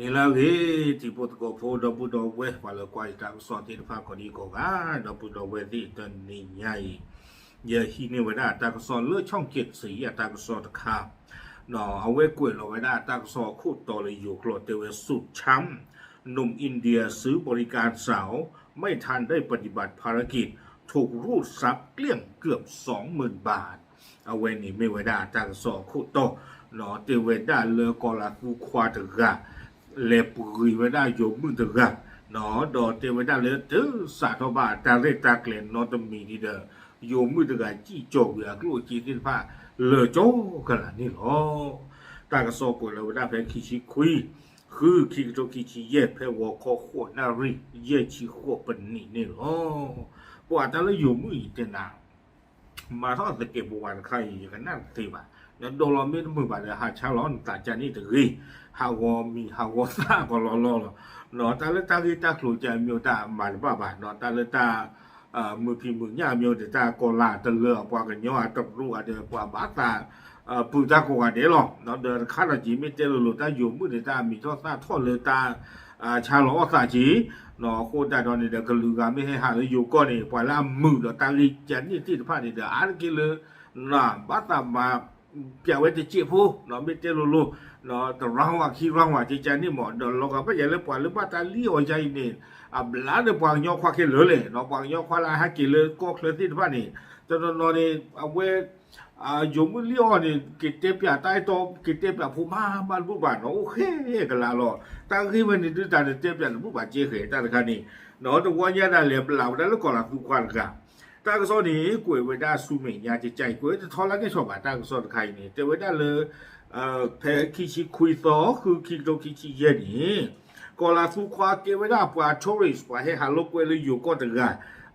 နံၤလၢအဂ့ၤ တံၤဖိသကိးဖိ ဒီပုၢ်ဒီဝဲၢ် ပှၤလၢကွၢ်ယတၢ်ကစီၣ်သ့ၣ်တဖၣ်ကိးဒံကိးဂၤ, ဒီပုၢ်ဒီဝဲၢ်သ့ၣ်တနံၤညါအံၤ, ယဟံးန့ၢ်ဝဲဒၣ်တၢ်ကစီၣ်လၢ ช่องเจ็ดสี အတၢ်ကစီၣ်တခါ, ဒီးအဝဲကွဲးလီၤဝဲဒၣ်တၢ်ကစီၣ်အခိၣ်တီလၢယိၤကျိာ်တဲဝဲ สุดช้ำ หนุ่มอินเดียซื้อบริการสาว ไม่ทันได้ปฏิบัติภารกิจ ถูกรูดทรัพย์เกลี้ยงเกือบสองหมื่นบาท အဝဲန့ၣ်မ့ၢ်ဝဲဒၣ်တၢ်ကစီၣ်အခိၣ်တီ, တဲဝဲဒၣ်လၢကီၤလၤသူခွါတဂၤ လဲၤပှ့ၤဝဲဒၣ်ယိၤမုၣ်တဂၤ, ဒီးတဲဝဲဒၣ်လၢတစးထီၣ်ဘၣ်တၢ်ရဲၣ်တၢ်ကျဲၤနီတမံၤဒံးဒီး ယိၤမုၣ်တဂၤစံၣ်ကၠီၤကွံာ်အကျိၣ်အစ့သ့ၣ်တဖၣ် လၢာ်ကၠီကလာ်န့ၣ်လီၤ. တၢ်ကစီၣ်ကွဲးလီၤဝဲဒၣ်ဖဲခံဆံခွံ ဃု ခံကထိခံဆံယဲၢ် ဖဲဂီၤခီဃိးနၣ်ရံၣ် ယဲၢ်ဆံဃိးပနံးန့ၣ်လီၤ. ပှၤတၢ်လၢယိၤမုၣ်အံၤတဲနၤ မၤထီၣ်သကဲးပဝးတခါအံၤ ယကနၣ်တသ့ဘၣ်. နဒိးလီၤမ့ၢ်တမုာ်ဘၣ်ဒီး ဟးဆါလီၤနသးကန့ၣ်တဂ့ၤ, ဟးဂီၤမံၤဟးဂီၤသၣ်ကီးလီၤလီၤလီၤ. တၢ်လၢတၢ်ဂ့ၢ်တၢ်ကျိၤကမ့ၢ်တၢ်မၤတဘၣ်ဘၣ်, တၢ်လၢတၢ် မုာ်ဖံးမုာ်ညၣ်မ့ၢ်ဒီး တၢ်ကီၤလၤတလၢအပှၤကညီအတရူးအဒီး ပှၤဘၣ်သး ပုၢ်တၢ်ကိးဂၤဒဲးလီၤ. ဒီးတခါဒီးက့ၤမ့ၢ်တဲလိၤလိၤ တၢ်ယိၤမုၣ်န့ၣ် တၢ်အမံၤထီၣ်သၣ်ထီၣ်လၢတၢ် ဆါလီၤအီၣ်သးက့ၤ, အဃိသတးဒီးန့ၣ်ဒီး ကလုာ်ဂၤမ့ၢ်ဟဲဟးလၢယိၤကီၢ်န့ၣ် ပှၤလၢအမုာ်ဒီးတၢ်ဂ့ၢ်ကန့ၣ်သ့ၣ်တဖၣ်န့ၣ်ဒီး အါတက့ၢ်လၢ ဘၣ်သးမၤ ပျးဝဲတစဲးဖိ, မ့ၢ်တဲလိၤလိၤ တရၢဝၤခံရၢဝၤ ကကန့ၣ်မး ဒီးလီၤဂာ်ဘၣ်ယၤလၢပှၤလၢဘၣ်တၢ်လံၣ်အီၤယါအံၤန့ၣ် အဘျါဒီးပှၤကညီခွါခဲလၢာ်လဲၣ်, ပှၤကညီခွါလၢအဟဲက့ၤလၢကီၢ်ချၢသ့ၣ်တဖၣ်န့ၣ် တနီၤနီၤန့ၣ် အဝဲ ယိၤမုၣ်လံၣ်အီၤန့ၣ် က့ၤတဲပျးတၢ်အဲၣ်တီ က့ၤတဲပျးဖိမါဘၣ်တဘူၣ်ဘၣ်နီၤ, အိၣ်ဃဲကလးလီၤ. တၢ်ဂ့ၢ်ဝဲန့ၣ်ဒုးတၢ်န့ၣ် တဲပျးတဘူၣ်ဘၣ်ကဲဃဲတၢ်တခါန့ၣ်, တဝီညါဒၣ်လဲာ်ပျးဝဲဒၣ်လၢကီၤလၤသူခွါတဂၤ တၢ်ကစီၣ်န့ၣ် ကွဲးဝဲဒၣ်ဆူမဲာ်ညါကကါအံၤ ကွဲးတထီလၢကဲဆီဘၣ် တၢ်ကစီၣ်တခါအံၤန့ၣ် တဲဝဲဒၣ်လၢ ဖဲခံဆံခွံသီ ဃုခံကထိခံဆံယဲၢ်န့ၣ် ကီၤလၤသူခွါကဲဝဲဒၣ်ပှၤ tourist ပှၤဟဲဟးလိာ်ကွဲလၢယိၤကီၢ်တဂၤ,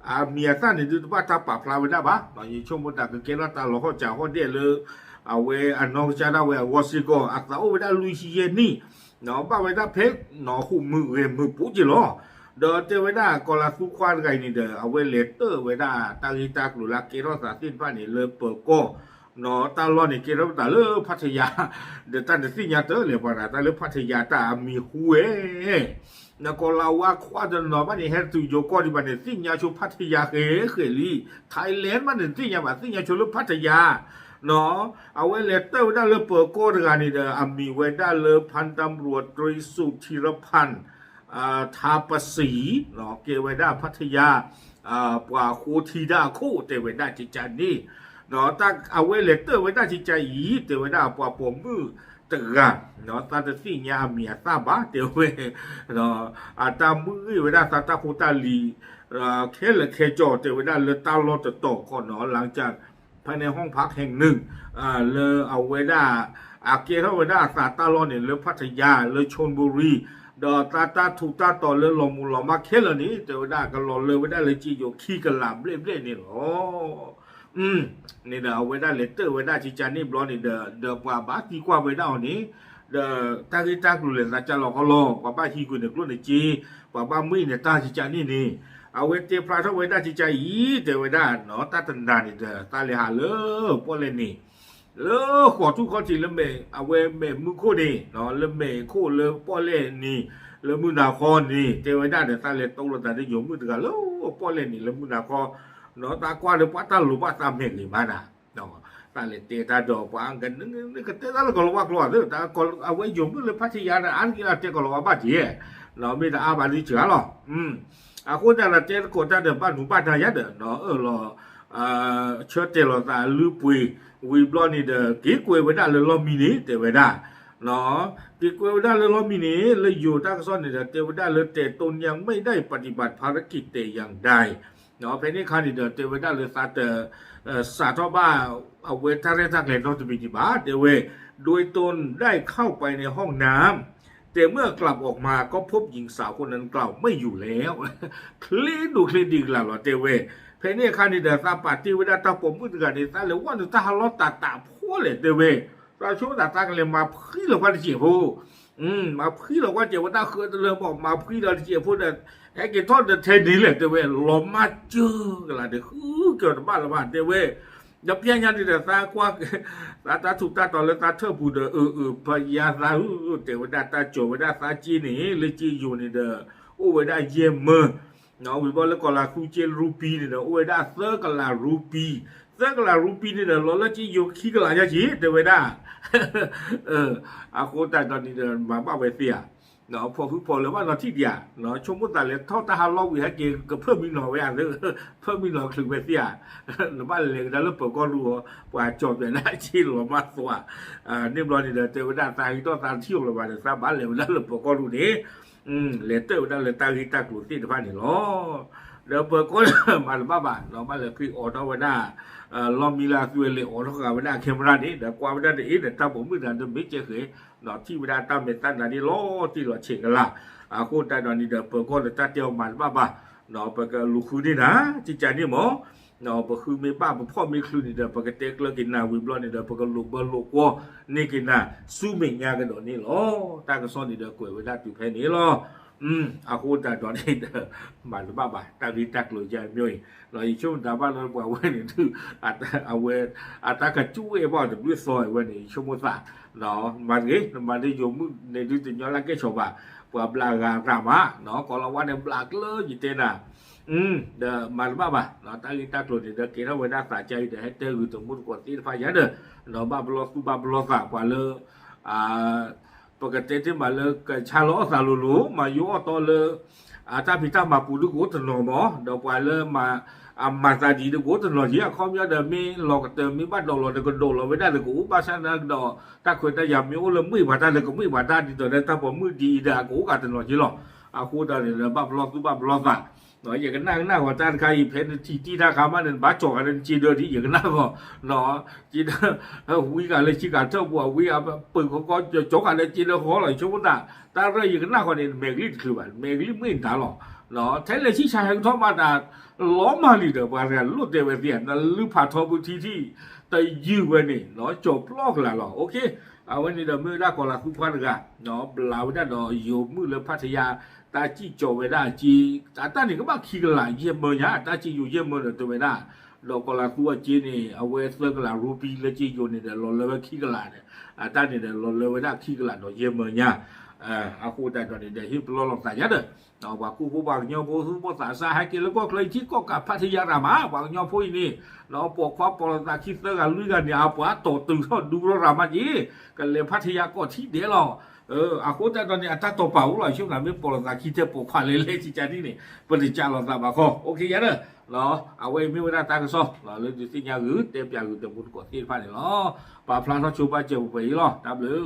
အမံၤအသၣ်န့ၣ်ဒုးတဘၣ်တၢ်ပာ်ဖျါဝဲဒၣ်ဘၣ်, ယဆိကမိၣ်တၢ်ကကဲထီၣ်တၢ်လီၤဟီၣ်စးဟီၣ်ဒဲးလၢ အဝဲအနီၢ်ကစၢ်ဒၣ်ဝဲအဂီၢ်စ့ၢ်ကီး အသးအိၣ်ဝဲဒၣ်လွံၢ်ဆံယဲၢ်နံၣ်, ဘၣ်ဝဲဒၣ်ဖဲ ဃုမုၢ်ဂဲၤမုၢ်ပိက့ၤလီၤ. ဒီးတဲဝဲဒၣ်ကီၤလၤသူခွါတဂၤအံၤန့ၣ်ဒီး အဝဲလဲၤတၢၢ်ဝဲဒၣ်တၢ်ဂ့ၢ်တၢ်ကျိၤလၢအကဲထီၣ်သးသ့ၣ်တဖၣ်န့ၣ် လၢပၢၤကီၢ် တၢ်လီၢ်န့ၣ် ကဲထီၣ်ပသးလၢဖးထယါ, ဒီးတၢ်တသ့ၣ်ညါတၢ်လဲၣ်ပှၤတၢ် တၢ်လၢဖးထယါတၢ်အမံၤဟူဝဲ နကီၤလၤဝါခွါတနီၤဘၣ်န့ၣ် ဟဲတုၤယိၤကီၢ်ဒံးဘၣ်န့ၣ် သ့ၣ်ညါဆိဖးထယါဃဲဃဲလံ, Thailand ဘၣ်န့ၣ် တသ့ၣ်ညါဘၣ် သ့ၣ်ညါဆိလၢဖးထယါ, အဝဲလဲၤတၢၢ်ဝဲဒၣ်လၢပၢၤကီၢ်တဂၤန့ၣ်ဒီး အမံၤဝဲဒၣ်လၢ พันตำรวจตรีสุธีรพันธ์ ทาประศรี ကဲဝဲဒၣ်ဖးထယါ ပှၤဃိထံတၢ်အခိၣ် တဲဝဲဒၣ်ကကါန့ၣ်, အဝဲလဲၤတၢၢ်ဝဲဒၣ်ကကါအံၤ တဲဝဲဒၣ်ပှၤပိာ်မုၣ်တဂၤ, သးတသ့ၣ်ညါအမံၤအသၣ်ဘၣ် တဲဝဲ, အတၢ်မုၢ်ဂ့ၢ်ဝဲဒၣ်သးတၢ်ဖိတၢ်လံၤ ခဲလၢာ်ခဲကၠီ တဲဝဲဒၣ်လၢတၢ်လီၢ်တတီၤခီနီၤ လၢက ဖဲန့ၣ် ห้องพักแห่งหนึ่ง လၢအဝဲဒၣ် အကဲထီၣ်ဝဲဒၣ်အသးတၢ်လီၢ်န့ၣ် လၢဖးထယါ လၢ ชลบุรี ဒီးတၢ်တၢ်ထူးတၢ်တီၤလၢလီၤမူၤလီၤမၢ်ခဲလၢာ်န့ၣ် တဲဝဲဒၣ် ကလီၤလၢဝဲဒၣ်လၢကၠ့ယိၤခံကလးဘျဲၣ်ဘျဲၣ်န့ၣ်လီၤ. န့ၣ်ဒီးအဝဲဒၣ်လဲၤတၢၢ်ဝဲဒၣ်ကကါန့ၣ်ဘျီန့ၣ်ဒီး ဒီးပှၤဘၣ်သံကွၢ်ဝဲဒၣ်အီၤန့ၣ် ဒီးတၢ်ဂ့ၢ်တၢ်ကျိၤလဲၤသးကၢ်လီၤခီလီၤ ပှၤဘၣ်ဟံးကွံာ်န့ၣ်ကျိၣ်န့ၣ်စ့ ပှၤဘၣ်မ့ၢ်န့ၣ်တၢ်ကကါန့ၣ်န့ၣ် အဝဲတဲဖျါထီၣ်ဝဲဒၣ်ကကါအံၤ တဲဝဲဒၣ်နီၤ တၢ်တနၤန့ၣ်ဒီး သးလဲၤဟးလၢပီၣ်လဲၣ်န့ၣ် လၢဃိးထူၣ်ခီၣ်ထံးလၢမဲာ် အဝဲမဲာ်မုၢ်ခိၣ်န့ၣ် လၢမဲာ်ခိၣ်လၢပီၣ်လဲၣ်န့ၣ် လၢမုၢ်နၤဃီန့ၣ် တဲဝဲဒၣ်ဒီး သးလဲၤတိလိာ်သးဒီးယိၤမုၣ်တဂၤလၢပီၣ်လဲၣ်န့ၣ် လၢမုၢ်နၤဃီ သးကွၢ်ဒီးပှၤတၢ်လိၤဘၣ်သးမဲာ်ဂ့ၤမးနၤ သးလဲၤတဲတၢ်ဒီးပှၤ ကတဲတၢ်လၢကီၤလၤဝါကျိာ်သ့ အဝဲယိၤမုၣ်လၢဖးထယါန့ၣ် အါတက့ၢ်လၢတဲကီၤလၤဝါဘၣ်က့ၤ မ့ၢ်တအါဘၣ်ဒ်စှၤလီၤ. အဃိသတးဒီးတဲသကိးတၢ်ဒီးဘၣ်နူးဘၣ်ဒါယါဒီး အၢၣ်လီၤ ဆၢတဲာ်လီၤသးအလုၢ်ပှ့ၤဝံၤဘျီန့ၣ်ဒီး က့ၤကွဲးဝဲဒၣ်လၢလီၢ်မံန့ၣ် တဲဝဲဒၣ် က့ၤကွဲးဝဲဒၣ်လၢလီၢ်မံန့ၣ် လၢယိၤတၢ်ကစီၣ်န့ၣ်ဒီး တဲဝဲဒၣ်လၢ แต่ตนยังไม่ได้ปฏิบัติภารกิจแต่อย่างใด ဖဲန့ၣ်အခါန့ၣ်ဒီး တဲဝဲဒၣ်လၢသးတ စးထီၣ်ဘၣ် အဝဲတၢ်ရဲၣ်တၢ်ကျဲၤနီတမံၤဒံးဘၣ် တဲဝဲ โดยตนได้เข้าไปในห้องน้ำ แต่เมื่อกลับออกมาก็พบหญิงสาวคนดังกล่าวไม่อยู่แล้ว ချ့ဒိၣ်ချ့ဒံးကလးလီၤ တဲဝဲ ဖဲန့ၣ်အခါန့ၣ်ဒီး သးပာ်တ့ၢ်ဝဲဒၣ်တၢ်ပိာ်မုၣ်တဂၤန့ၣ် သးလဲၤဝဲနုာ်တၢ်ဟးလီၢ်တၢ်တးဖိလဲၣ် တဲဝဲ သးဆိကမိၣ်သးကလဲၤမၤဖှံလီၤကွၢ်တစဲးဖိ မၤဖှံလီၤကွၢ်စဲးဝဲတၢ်ဃၢတလၢမီၢ် မၤဖှံလီၤတစဲးဖိဒီး ဟဲက့ၤထီၣ်ဒီးထဲန့ၣ်လဲၣ် တဲဝဲ လီၤမၢ်စၢၤကလးဒီး ဃုကၠီၤတဘၣ်လၢၤဘၣ် တဲဝဲ ဒီးပျဲညါန့ၣ်ဒီး သးကွၢ် သးတၢ်ထူးတၢ်တီၤလၢသးထၢၣ်ပူၤဒီး အၢ အၢ ပယါသးဧၢ တဲဝဲဒၣ်တၢ်ကၠီၤဝဲဒၣ်သးက့န့ၣ် လၢက့ယိၤန့ၣ်ဒီး အိၣ်ဝဲဒၣ်ယဲၢ်မၢ ဝံၤဘျီလၢကီၤလၤသူက့ရူပံန့ၣ်ဒီး အိၣ်ဝဲဒၣ်သၢကလးရူပံ, သၢကလးရူပံန့ၣ်ဒီး လီၤလၢက့ယိၤခံကလးညါက့ တဲဝဲဒၣ် အဃိတၢ်ဒီးန့ၣ်ဒီး မၤဘၣ်ဝဲသ့ဧါ, ဖီၣ်ဃုဖီၣ်လၢၤဘၣ်နီၤထံၣ်ဒံးဧါ, ဆိကမိၣ်သးလဲၤထီၣ်တၢ်ဟးလီၢ်ဝံၤဟဲက့ၤကဖၢၣ်မံနီၤဝဲဧါ, ဖၢၣ်မံနီၤချုးဝဲသ့ဧါ, နဘၣ်လဲၤကဒါလၢပၢၤကီၢ်ရူၢ်အီၤ ပှၤကၠီၤပၠးဒၣ်က့လီၤမၢ်သွါ, န့ၣ်ဘျီန့ၣ်ဒီး တဲဝဲဒၣ်သးဂ့ၤထီၣ်သးထံၣ်အီၤလၢၤဘၣ်ဒီး သးဘၣ်လဲၤဝဲဒၣ်လၢပၢၤကီၢ်ရူၢ်န့ၣ် လဲၤတၢၣ်ဝဲဒၣ်လၢတၢ်ဂ့ၢ်တၢ်ကျိၤသ့ၣ်တဖၣ်န့ၣ်လီၤ. ဒီးပၢၤကီၢ်မၤတဘၣ်ဘၣ်, ဘၣ်လဲၤဃ့အိးထီၣ်ဝဲဒၣ် လီၢ်မံလၢအသွဲလဲၤအိးထီၣ်ဃာ်ဝဲဒၣ် camera န့ၣ် ဒီးကွၢ်ဝဲဒၣ်တအ့ၣ်ဒီး တၢ်ပိာ်မုၣ်တဂၤဒီးမ့ၢ်ကဲဃဲၤ ဒီးထံၣ်ဝဲဒၣ်တၢ်မဲာ်တၢ်နါန့ၣ်လီၤတံၢ်လီၤဆဲးကလာ်, အဃိတၢ်ဒီးန့ၣ်ဒီး ပၢၤကီၢ်ဒီးတၢ်တဲအီၤမၤတဘၣ်ဘၣ်, ပကလူၤဃုန့ၢ်နၤ ကကန့ၣ်မၢ် ပဃုမ့ၢ်ဘၣ်ပဖီၣ်မ့ၢ်ချုးန့ၣ်ဒီး ပကတဲကျၢၤက့ၤနၤဝံၤဘျီန့ၣ်ဒီး ပကလိာ်ဘၢလိာ်ကွီၢ်န့ၢ်က့ၤနၤ ဆူမဲာ်ညါကဒီးန့ၣ်လီၤ. တၢ်ကစီၣ်န့ၣ်ဒီးကွဲးဝဲဒၣ်တုၤဖဲန့ၣ်လီၤ. အဃိတၢ်ဒီးန့ၣ်ဒီး မၤတဘၣ်ဘၣ် တၢ်ဂ့ၢ်တၢ်ကျိၤယါမ့ၢ်အံၤ, ယဆိကမိၣ်တၢ်ဘၣ်လၢပှၤဝဲန့ၣ်ဒုး အဝဲ အတၢ်ကစူၣ်ဝဲဘၣ်တဘျုးသီဝဲန့ၣ် ယဆိကမိၣ်သး မၤတဂ့ၤ နမၤဒ်ယိၤမုၣ်န့ၣ်ဒုးတညီလၢကဲၣ်ဆိးဘၣ်, ပှၤဘျးဂၤတၢ်မး ကီၤလၤဝါန့ၣ်ဘျးကျၢၤယတဲနၤ ဒီးမၤတဘၣ်ဘၣ် တၢ်ဂ့ၢ်တၢ်ကျိၤန့ၣ်ဒီး ကဲထီၣ်ဝဲဒၣ်သးကါအံၤဒီး ဟဲတဲဂုာ်တမူတကိးသ့ၣ်တဖၣ်ယါဒီး ဒီးဘၣ်ပလီၢ်သူၣ်ဘၣ်ပလီၢ်သးပှၤလၢ ပကတဲတ့ၢ်မးလၢကဆါလီၤအသးလိၤလိၤ မၤယိအီၣ်တီလၢ အတၢ်ဖံးတၢ်မၤပူၤဒုးကအိၣ်တနီၤမး ဒီးပှၤလၢ အမၤသးဒ်ဒီးကအိၣ်တနီၤက့ အခီပညီဒီးမ့ၢ်လီၤကတၢၢ်မ့ၢ်ဘၣ်ဒိးလီၤဒီးကဒိးလီၤဝဲဒၣ်ဒီးကအိၣ်ဘၣ်ဆၣ်သနာ်က့ဒီး တၢ်ခွဲးတၢ်ယာ်မ့ၢ်အိၣ်လၢမ့ၢ်ပှၤတၢ်လၢကမ့ၢ်ပှၤတၢ်ဒ်သိးဒီးတၢ်ပိာ်မုၣ်ဒ်အံၤဒီးအကအိၣ်ကးတနီၤက့လီၤ. အဃိဒီးန့ၣ်ဒီးဘၣ်ပလီၢ်သူၣ်ဘၣ်ပလီၢ်သး ယကနၣ်ကနၣ်ဂီၤတၢ်တခါအံၤ ဖဲနထံၣ်တံၢ်တၢ်ခါမးန့ၣ် နဘၣ်ကၠီၤဂၤလၢနစ့ဒၢဒ် ယကနၣ်ဂီၤ စ့ဒၢ ဝံဂၤလၢဆံဂၤထၢၣ်ပူၤ အဝံအပၢၤဃီကီကၠီၤဂၤလၢစ့ဒၢဃီလီၤ ယဆိကမိၣ်သး တၢ်ရဲၣ်ယကနၣ်ဃီန့ၣ် မဲာ်ကလံၣ်တချုးဘၣ် မဲာ်ကလံၣ်မ့ၢ်နတၢ်လီၤ ထဲလဲၤဆံၣ်ဆါဟဲကထီၣ်မးတၢ် လီၤမၢ်လံဒီး ပှၤတဂၤလိၣ်တဲဝဲသ့ၣ် နလုၢ်ဖးထီဘုထံထံၣ် တယုၢ်ဝဲန့ၣ် ကၠီၤပျီကလာ်လီၤ OK အဝဲန့ၣ်ဒီးမ့ၢ်ဝဲဒၣ်ကီၤလၤသူခွါတဂၤ ဘျးဝဲဒၣ်ဒီးယိၤမုၣ်လၢဖးထယါ တၢ်စံၣ်ကၠီၤဝဲဒၣ်အစ့ အတၢ်န့ၣ်ကဘၣ်ခံကလးယဲၢ်မၢညါ တၢ်စ့ယိၤယဲၢ်မၢဒီးတဲဝဲဒၣ် ဒီးကီၤလၤသူအစ့န့ၣ် အဝဲသၢကလးရူပံလၢစ့ယိၤန့ၣ်ဒီး လီၤလၢဝဲခံကလးန့ၣ် အတၢ်န့ၣ်ဒီးလီၤလၢဝဲဒၣ်ခံကလးဒီးယဲၢ်မၢညါ အဃိတၢ်ဒီးန့ၣ်ဒီး ဟ့ၣ်ပလီၢ်လိာ်သးယါဒီး ပှၤကူၣ်ဖိပှၤကညီဖိသူၣ်ဘီၣ်သးစၢ် ဟဲက့ၤလၢကီၢ်ချၢအံၤထံကီၢ်ကးဖးထယါရၤမး ပှၤကညီဖိအံၤန့ၣ် ပိာ်ခွါပိာ်လိာ်သးခံသၢဂၤလွံၢ်ဂၤန့ၣ် အပှၤတီၢ်တုၤထီၣ်ဒူရီရၤမးက့ၤ ကလဲၤဖးထယါကီၢ်ထံဒဲးလီၤ အဃိတၢ်ဒီးန့ၣ် အတၢ်တီၢ်ပာ်အိၣ်လီၤ ယဆိကမိၣ်မ့ၢ်ပိာ်လိာ်သးခံထဲပိာ်ခွါလဲၤလဲၤကကန့ၣ်န့ၣ် ပတကးလိာ်သးဘၣ်ခီ OK ယါဒီး အဝဲအံၤမ့ၢ်ဝဲဒၣ်တၢ်ကစီၣ် လၢဒုးသ့ၣ်ညါဂုာ် တဲပၠးဂုာ်တမူတကိးသ့ၣ်တဖၣ်န့ၣ်လီၤ. ပာ်ဖျါထီၣ်ဆိပာ်စၢၤပှဲၤပှဲၤအံၤလီၤ တၢ်ဘျုး